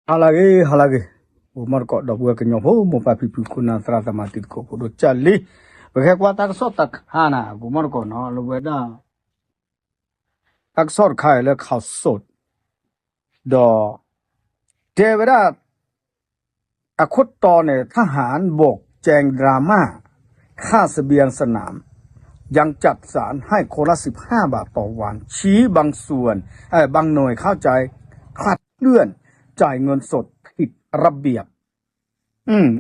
ဟါလၢအဂ့ၤ ဟါလၢအဂ့ၤ, ဂီၤမီတကိး ဒီပုၢ်ဝဲၢ်ကညီဖိ မိၢ်ပၢ်ဖံဖု ခိၣ်နၢ်သရၣ်သမါ တံၤသကိးဖိဒိၣ်ကၢ်လံ, ပကဟဲကွၢ်တၢ်ကစီၣ်တခါန့ၣ် ဂီၤမီတကိးနီၤ လၢဝဲဒၣ် တၢ်ကစီၣ်တခါအံၤလၢ ခးစိး ဒီး တဲဝဲဒၣ် အခိၣ်တီန့ၣ် ทหารบกแจงดราม่า ข้าเสบียงสนาม ยังจัดสรรให้คนละสิบห้าบาทต่อวัน ชี้บางส่วน เอ่อ บางหน่วยเข้าใจ คลาดเคลื่อน จ่ายเงินสดผิดระเบียบ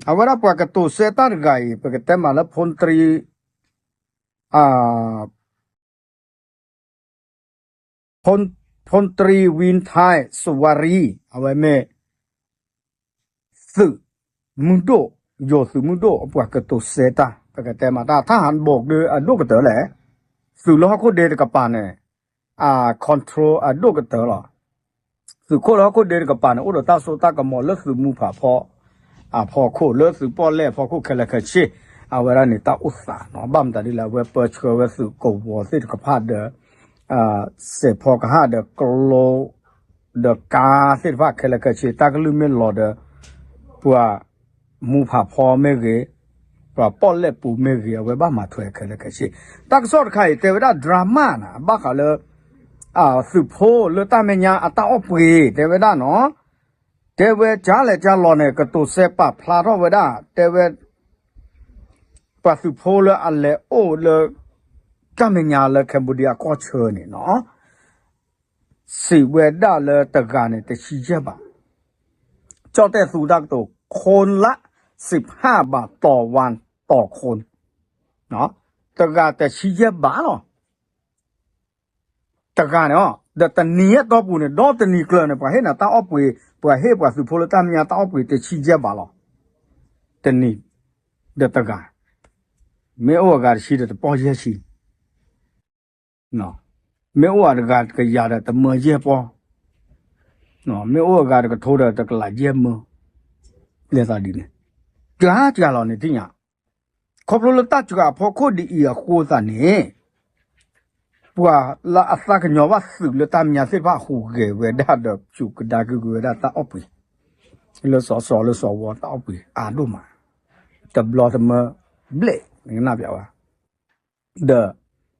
အဝဲဒၣ်ပှၤကတိၤစဲတၢ်တဂၤအံၤ ပကတဲမးလၢ พลตรี พลตรีวินไทย สุวารี အဝဲမ့ၢ် သုးမုၢ်ဒိၣ် ယိၤသုးမုၢ်ဒိၣ်အပှၤကတိၤစဲတၢ် ပကတဲမးတၢ် ทหารบก ဒီးအဒိၣ်ကတၢၢ်လဲၣ်, သုးလၢဟီၣ်ခိၣ်ဒ့တကပၤန့ၣ် အ control အဒိၣ်ကတၢၢ်လီၤ. သုးခိၣ်လၢဟီၣ်ခိၣ်ဒ့တကပၤန့ၣ် အိၣ်ဒီးတၢ်စိတၢ်ကမီၤလၢသုးမုၢ်ဖးဖီ အဖီခိၣ် လၢသုးပီၣ်လဲၣ်အဖီခိၣ်ခဲလၢာ်ခဲဆ့, အဝဲဒၣ်န့ၣ် တၢ်အိၣ်သးနီၤ, ဘၣ်မတၤဒ်လဲၣ် အဝဲပၢဆှၢဝဲသုးကဝီၤသ့ၣ်တကဖၣ်ဒီး စဲးဖီကဟၣ်ဒီးကျိ ဒီးကါသ့ၣ်တဖၣ်ခဲလၢာ်ခဲဆ့ တၢ်ကလုၢ်မ့ၢ်လီၤဒီး ပှၤမူဖးဖီမ့ၢ်ဂ့ၤ, ပှၤပီၣ်လဲၣ်ပူၤမ့ၢ်ဂ့ၤ အဝဲဘၣ်မၤထွဲခဲလၢာ်ခဲဆ့. တၢ်ကစီၣ်တခါအံၤ တဲဝဲဒၣ် drama န့ၣ် ဘၣ်ဃးလၢ သုးဖိလၢတၢ်မဲာ်ညါအတၢ်အီၣ်ပှ့ၤ တဲဝဲဒၣ်နီၤ, တဲဝဲကၢ်လဲၣ်ကၢ်လီၤန့ၣ် ကတိၤစဲပာ်ဖျါထီၣ်ဝဲဒၣ် တဲဝဲ ပှၤသုးဖိလၢအလဲၤအိၣ်လၢ တၢ်မဲာ်ညါလၢ Cambodia အကီၢ်ဆၢန့ၣ်နီၤ စံးဝဲဒၣ်လၢတဂၤန့ၣ် တဆံယဲၢ်ဘး, ကၠီၣ်တဲၣ်သူတၢ်ကတိၤ คนละสิบห้าบาทต่อวัน ต่อคน တဂၤတဆံယဲၢ်ဘးလီၤ. တဂၤန့ၣ် ဒီးတနံၤအတီၢ်ပူၤန့ၣ် ဒီတနံၤကျၢၤန့ၣ် ပှၤဟ့ၣ်နၤတၢ်အီၣ်ပှ့ၤ ပှၤဟ့ၣ်ပှၤသုးဖိလၢတၢ်မဲာ်ညါတၢ်အီၣ်ပှ့ၤ တဆံယဲၢ်ဘးလီၤ. တနံၤ ဒီးတဂၤ, မ့ၢ်အိၣ်အဂၤတဆံဒီးတပီၢ်ယဲၢ်ဆံ မ့ၢ်အိၣ်အဂၤတကယၤဒီးတမၢယဲၢ်ပီၢ်, မ့ၢ်အိၣ်အဂၤတကထိဒီးတကလးယဲၢ်မၢ, လဲၤသးဒ်န့ၣ်, ကၢ်ကၢ်လီၤန့ၣ်ထံၣ်ညါ, ခီဖျိလၢတၢ်စှၤအဖီခိၣ်ဒ်အံၤအဃိသတးန့ၣ် ပှၤလၢအသးကညီၤဘၣ်သုးလၢတၢ်မဲာ်ညါသ့ၣ်တဖၣ် ဟူးဂဲၤဝဲဒၣ်ဒီး စူးကဒါက့ၤဝဲဒၣ်တၢ်အီၣ်ပှ့ၤ လၢစီၤစီၤလၢစီၤဝီတၢ်အီၣ်ပှ့ၤအါဒိၣ်မး, တဘျီတမၢဘျဲၣ် နကနၣ်ပျးဝဲ ဒီး ဒီ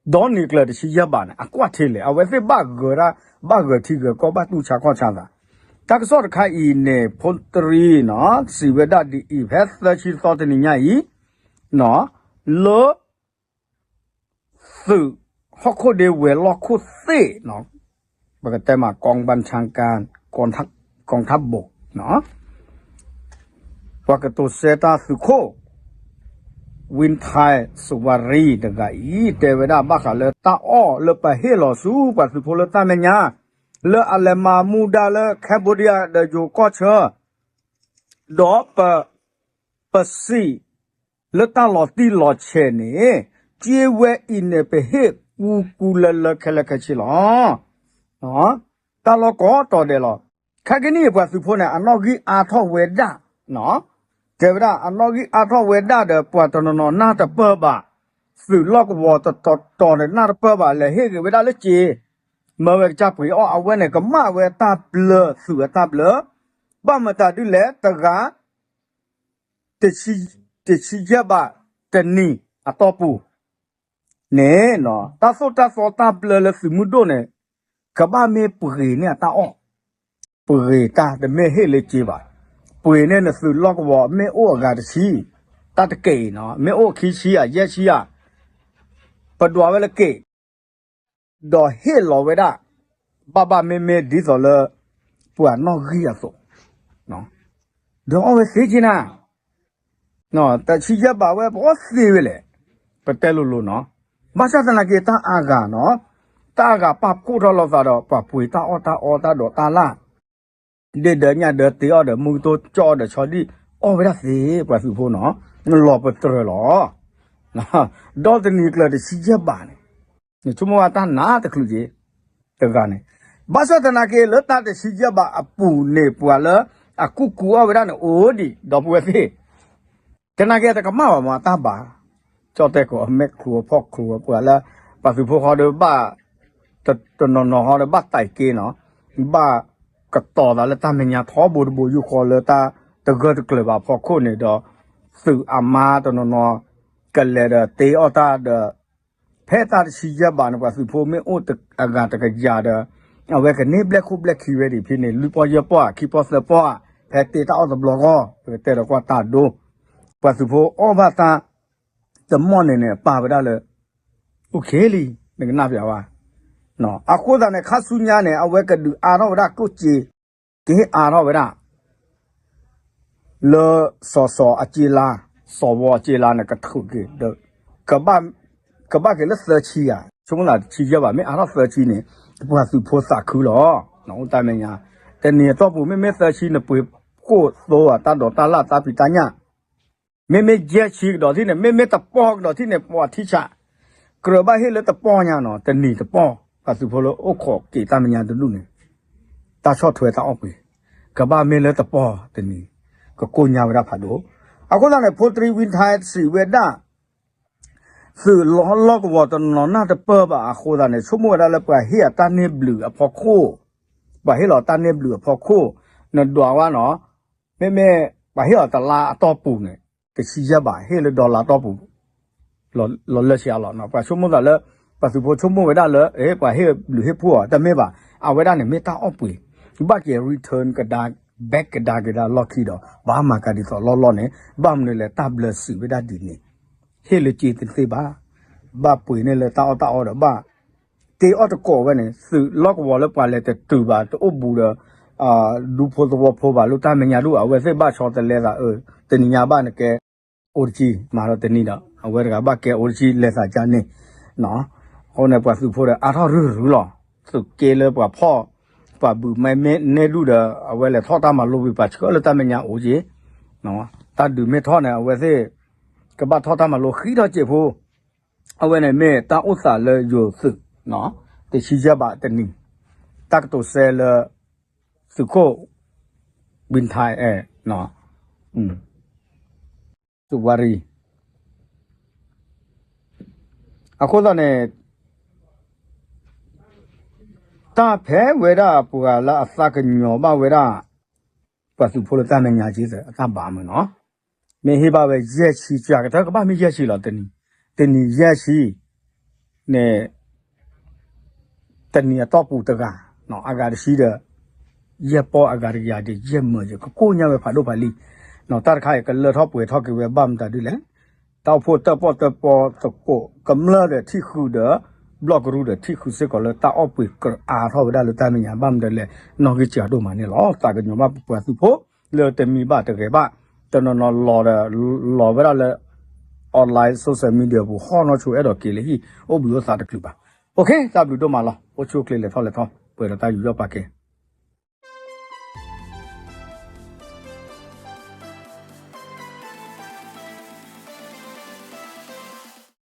နံၤကျၢၤတဆံယဲၢ်ဘးန့ၣ် အကွၢ်ထဲလဲၣ် အဝဲသ့ၣ်ဘၣ်ဂၢၤဒၣ် ဘၣ်ဂၢၤထံဂၢၤကီၢ် ဘၣ်တူၢ်ဆါခီၣ်ဆါသး, တၢ်ကစီၣ်တခါအံၤန့ၣ် ဖိတရံနီၤ စံးဝဲဒၣ်ဒ်အံၤ ဖဲသၢဆံသီတနံၤညါအံၤ လၢ သုးဟီၣ်ခိၣ်ဒ့ဝဲၤလီၢ်ခိၣ်သ့ၣ်နီၤ, ပကတဲမး กองบัญชาการ กองทัพบก ပှၤကတိၤစဲတၢ်သုးခိၣ် ဝံထၢၣ် စဝၤရံ တဂၤအံၤ တဲဝဲဒၣ်ဘၣ်ဃးလၢတၢ်အီၣ်လၢ ပဟ့ၣ်လီၤဆူပှၤသုးဖိလၢတၢ်မဲာ်ညါ လၢအလဲၤမၤမူဒါလၢ Cambodia ဒီးယိၤကီၢ်ဆၢ ဒီးပ ပစံး လၢတၢ်လီၤတံၢ်လီၤဆဲးန့ၣ် က့ဝဲအံၤန့ၣ် ပဟ့ၣ်ကူကူလၢလၢခဲလၢာ်ခဲဆ့လီၤ. တၢ်လီၢ်ကိးတီၤဒဲးလီၤ. ခဲကနံၣ်အံၤ ပှၤသုးဖိန့ၣ် အနီၣ်ဂံၢ်အါထီၣ်ဝဲဒၣ်, တဲဝဲဒၣ် အနီၣ်ဂံၢ်အါထီၣ်ဝဲဒၣ်ဒီး ပှၤတနီၤနီၤနၢ်တပၢၢ်ဘၣ်, သုးလီၢ်ကဝီၤတတီၤတီၤန့ၣ် နၢ်တပၢၢ်ဘၣ် လဲၤဟ့ၣ်ဂ့ၤဝဲဒၣ်လၢစ့, မၢဝဲကစၢ်ပှ့ၤအီၣ် အဝဲန့ၣ် ကမၣ်ဝဲတၢ်ဘျၢ သုးအတၢ်ဘျၢ, ဘၣ်မတၤဒ်လဲၣ် တဂၤ တဆံယဲၢ်ဘး တနံၤအတီၢ်ပူၤန့ၣ် တၢ်သိၣ်တၢ်သီတၢ်ဘျၢလၢသုးမုၢ်ဒိၣ်န့ၣ် ကဘၣ်မ့ၢ်ပှ့ၤန့ၢ်အတၢ်အီၣ်, ပှ့ၤတၢ်တမ့ၢ်ဟ့ၣ်လၢစ့ဘၣ်, ပှ့ၤန့ၢ်နသုးလီၢ်ကဝီၤ မ့ၢ်အိၣ်အဂၤတဆံ, တၢ်တကဲအံၤနီၤ မ့ၢ်အိၣ်ခံဆံဧါ ယဲၢ်ဆံဧါ ပဒွးဝဲလၢကဲ ဒီးဟ့ၣ်လီၤဝဲဒၣ် ဘၣ်ဘၣ်မ့မ့ၢ်ဒ်သိးလၢ ပှၤနီၣ်ဂံၢ်အသိး, ဒီးအီၣ်ဝဲသ့က့နၤ, တဆံယဲၢ်ဘးဝဲ ပအီၣ်သ့ဝဲလဲၣ်, ပတဲလိၤလိၤနီၤ, ဘၣ်ဆၣ်သနာ်က့ တၢ်အါဂၤနီၤ, တၢ်အါဂၤပာ်ဖှိၣ်ထီၣ်လိာ်သးဒီး ပှၤပှ့ၤတၢ်အီၣ်တၢ်အီတၢ်ဒိးတၢ်လၢ် ဒ့ၣ်ဒၢးညၣ်ဒၢးတ့အီၣ်ဒီး မူကတိၢ်ကၠီအီၣ်ဒီးဆီဒံၣ် အီၣ်ဝဲဒၣ်သ့ ပှၤသုးဖိနီၤ, လီၤပတြၢၤလီၤ. ဒီတနံၤကျၢၤတဆံယဲၢ်ဘးန့ၣ်, နဆိကမိၣ်ဝဲတၢ်နးတချုးက့ တဂၤန့ၣ်, ဘၣ်ဆၣ်သနာ်က့ လၢတၢ်တဆံယဲၢ်ဘးအပူၤန့ၣ် ပှၤလၢအကူၣ်ကူအီၣ်ဝဲဒၣ်န့ၣ် အိၣ်ဒံး ဒီပုၢ်ဝဲၢ်သ့ၣ် သနာ်က့တကမၣ်ဘၣ်မး တၢ်ဘၣ်, ကၠီၣ်တဲၣ်ကိး မဲာ်ချူအဖီၣ်ချူအပှၤလၢ ပှၤသုးဖိဃီဒီးဘၣ်, တနီၤနီၤဃီဒီးဘၣ်တၢ်က့နီၤ, ဘၣ် ကတီၤသးလၢတၢ်မဲာ်ညါထီဘိတဘိယူၢ်ဃီလၢတၢ်တဂၢၢ်တကျၢၤဘၣ်အဖီခိၣ်န့ၣ်ဒီး သုးအမါတနီၤနီၤ ကလဲၤဒီးတ့အီၣ်တၢ်ဒီး ဖဲတၢ်တဆံယဲၢ်ဘးန့ၣ် ပှၤသုးဖိမ့ၢ်အိၣ်အဂၤတကယၤဒီး အဝဲကန့ၢ်ဘျဲၣ်ခိၣ်ဘျဲၣ်ခံဝဲဒံးဖဲန့ၣ် လွံၢ်ပီၢ်ယဲၢ်ပီၢ် ခံပီၢ်သၢပီၢ်ဧါ ဖဲတ့တၢ်အီၣ်တဘျီဂီၢ် ပကတဲဒီးကွၢ်တၢ်ဒိ ပှၤသုးဖိအီၣ်ဘၣ်တၢ် တမီၢ်န့ၣ်န့ၣ် ပာ်ဝဲဒၣ်လၢ အိၣ်ခ့လံ နကနၣ်ပျးဝဲ အဃိသတးန့ၣ် ခါဆူညါန့ၣ် အဝဲကဒုးအါထီၣ်ဝဲဒၣ်ကျိၣ်စ့ ကဟ့ၣ်အါထီၣ်ဝဲဒၣ် လၢစီၤစီၤအစ့လါ စီၤဝီအစ့လါန့ၣ် ကထုးက့ၤ ကဘၣ် ကဘၣ်က့ၤလၢသၢဆံဧါ ဆိကမိၣ်သးတဆံယဲၢ်ဘး မ့ၢ်အါထီၣ်သၢဆံန့ၣ် ပှၤသုးဖိသးခုလီၤ အိၣ်တၢ်မဲာ်ညါ တနံၤအတီၢ်ပူၤ မ့မ့ၢ်သၢဆံ နပှ့ၤခိၣ်သိဧါ တၢ်ဒိးတၢ်လၢ်တၢ်ဖံးတၢ်ညၣ် မ့မ့ၢ်ယဲၢ်ဆံကဒီးထံၣ်န့ၣ် မ့မ့ၢ်တပီၢ်ကဒီးထံၣ်န့ၣ် ပှၤထံဆး ကြၢးဘၣ်ဟ့ၣ်လၢတပီၢ်ညါနီၤ တနံၤတပီၢ် ပှၤသုးဖိလၢအိၣ်ခိးက့ၤတၢ်မဲာ်ညါတဒူၣ်န့ၣ် တၢ်ဆီၣ်ထွဲတၢ်အီၣ်ပှ့ၤ ကဘၣ်မ့ၢ်လၢတပီၢ်တနံၤ ကကိၢ်ညါဝဲဒၣ်ဖးဒိၣ် အဃိသတးန့ၣ် ဖိတရံဝံထါစံးဝဲဒၣ် သုးလီၢ်ကဝီၤတနီၤနီၤနၢ်တပၢၢ်ဘၣ်အဃိသတးန့ၣ် ဆိကမိၣ်ဝဲဒၣ်လၢပှၤဟ့ၣ်အတၢ်န့ၢ်ဘျုးအဖီခိၣ် ပှၤဟ့ၣ်လီၤတၢ်န့ၢ်ဘျုးအဖီခိၣ် နဒွးဝဲနီၤ မ့မ့ၢ်ပှၤဟ့ၣ်အီၤတလါအတီၢ်ပူၤန့ၣ် တဆံယဲၢ်ဘး ဟ့ၣ်လၢ dollar တီၢ်ပူၤ လီၤလၢဆံးအလီၢ်နီၤ ပှၤဆိကမိၣ်သးလၢ ပှၤသုးဖိဆိကမိၣ်ဝဲဒၣ်လၢ ပှၤဟ့ၣ်ဘျုးဟ့ၣ်ဖှိၣ်အီၤ တမ့ၢ်ဘၣ် အဝဲဒၣ်န့ၣ်မ့ၢ်တၢ်အီၣ်ပှ့ၤ ဘၣ်က့ၤ return ကဒါ back ကဒါက့ၤဒၣ်လီၢ်ခံဒီး ဘၣ်မၤကၤဒ်သိးလီၢ်လီၢ်န့ၣ် ဘၣ်မနုၤလဲၣ် တၢ်ဘျၢစံးဝဲဒၣ်ဒ်န့ၣ် ဟ့ၣ်လၢက့ၤတသ့ဘၣ် ဘၣ်ပှ့ၤန့ၢ်လၢတၢ်အီၣ်တၢ်အီဒီးဘၣ် တ့အီၣ်တကိးဝဲန့ၣ် သုးလီၢ်ကဝီၤလၢပှၤလဲၤတတုၤဘၣ် တအိၣ်ဘူးဒီး ဒူဖိသဝီဖိဘၣ် လၢတၢ်မဲာ်ညါဒူၣ် အဝဲသ့ၣ်ဘၣ်ဆီတလဲသး အၢ တနံၤညါဘၣ်နကဲ အိၣ်တဆံ မၤဒီးတနံၤဒီး အဝဲတဂၤဘၣ်ကဲအိၣ်တဆံ လဲၤသးကါန့ၣ် အဃိန့ၣ် ပှၤသုးဖိဒီးအါထီၣ်ရုၢ်ရုၢ်လီၤ သုးက့လၢပှၤဖီၣ် ပှၤဘုးမ့မ့ၢ်နဲၣ်ဒူၣ်ဒီး အဝဲလဲၤထီၣ်တၢ်မၤလိဝံၤ ပှၤဆှၢလၢတၢ်မဲာ်ညါအိၣ်က့ၤ တၢ်ဒုးမ့ၢ်ထီၣ်န့ၣ် အဝဲသ့ၣ် ကဘၣ်ထီၣ်တၢ်မၤလိဃံထီၣ်စဲးဖိ အဝဲန့ၣ်မ့ၢ်တၢ်အိၣ်သးလၢယိၤသုး တဆံယဲၢ်ဘးတနံၤ တၢ်ကတိၤစဲလၢ သုးခိၣ် ဘံထါအဲၣ် သုးဝါရံ အဃိသတးန့ၣ် တၢ်ဖဲဝဲဒၣ်ပှၤလၢအသးကညီၤဘၣ်ဝဲဒၣ် ပှၤသုးဖိလၢတၢ်မဲာ်ညါက့ၤသ့ၣ် အတၢ်ဘၣ်မုာ်နီၤ မ့ၢ်ဟ့ၣ်ဘၣ်ဝဲယဲၢ်ဆံ ကကတၢၢ်ကဘၣ်မ့ၢ်ယဲၢ်ဆံလီၤ တနံၤ တနံၤယဲၢ်ဆံ န့ၣ် တနံၤအတီၢ်ပူၤတဂၤ အဂၤတဆံဒီး ယဲၢ်ပီၢ်အဂၤတကယၤဒီး ယဲၢ်မၢယဲၢ် ကကိၢ်ညါဝဲဖးဒိၣ်ဖးလံ တၢ်တခါအံၤ ကလၢထီၣ်ပှဲၤထီၣ်က့ၤဝဲဘၣ်မတၤဒ်လဲၣ် တၢ်အိၣ်ဖှိၣ်တၢၣ်ပီၣ်တၢၣ်ပီသကိး ကမျၢၢ်ဒီးထံၣ်ဃုာ်ဒီး ဘျီၣ်ကရူၢ်ဒီးထံၣ်ဃုာ်စ့ၢ်ကီးလၢတၢ်အီၣ်ပှ့ၤကအါထီၣ်ဝဲဒၣ်လၢတၢ်မဲာ်ညါ ဘၣ်မတၤလဲၣ် နီၣ်ဂံၢ်စှၤဒိၣ်မးန့ၣ်လီၤ သးကညီၤဘၣ်ပပှၤသုးဖိ လၢတမံၤဘၣ်တဂဲၤဘၣ် တနီၤနီၤလီၤဒီး လီၤဝဲဒၣ်လၢ online social media ပူၤ ဟီၣ်နီၢ်ဆိအဲၣ်ဒိးက့ၤလၢဟံၣ် အိၣ်ဘှံးအိၣ်သါတချုးဘၣ် အိၣ်ခ့ တၢ်ဘျုးဒိၣ်မးလီၤ အိၣ်ဆူၣ်အိၣ်ချ့လဲၤထီၣ်လဲၤထီ ပှဲၤဒီးတၢ်ယူးယီၣ်ပာ်ကဲ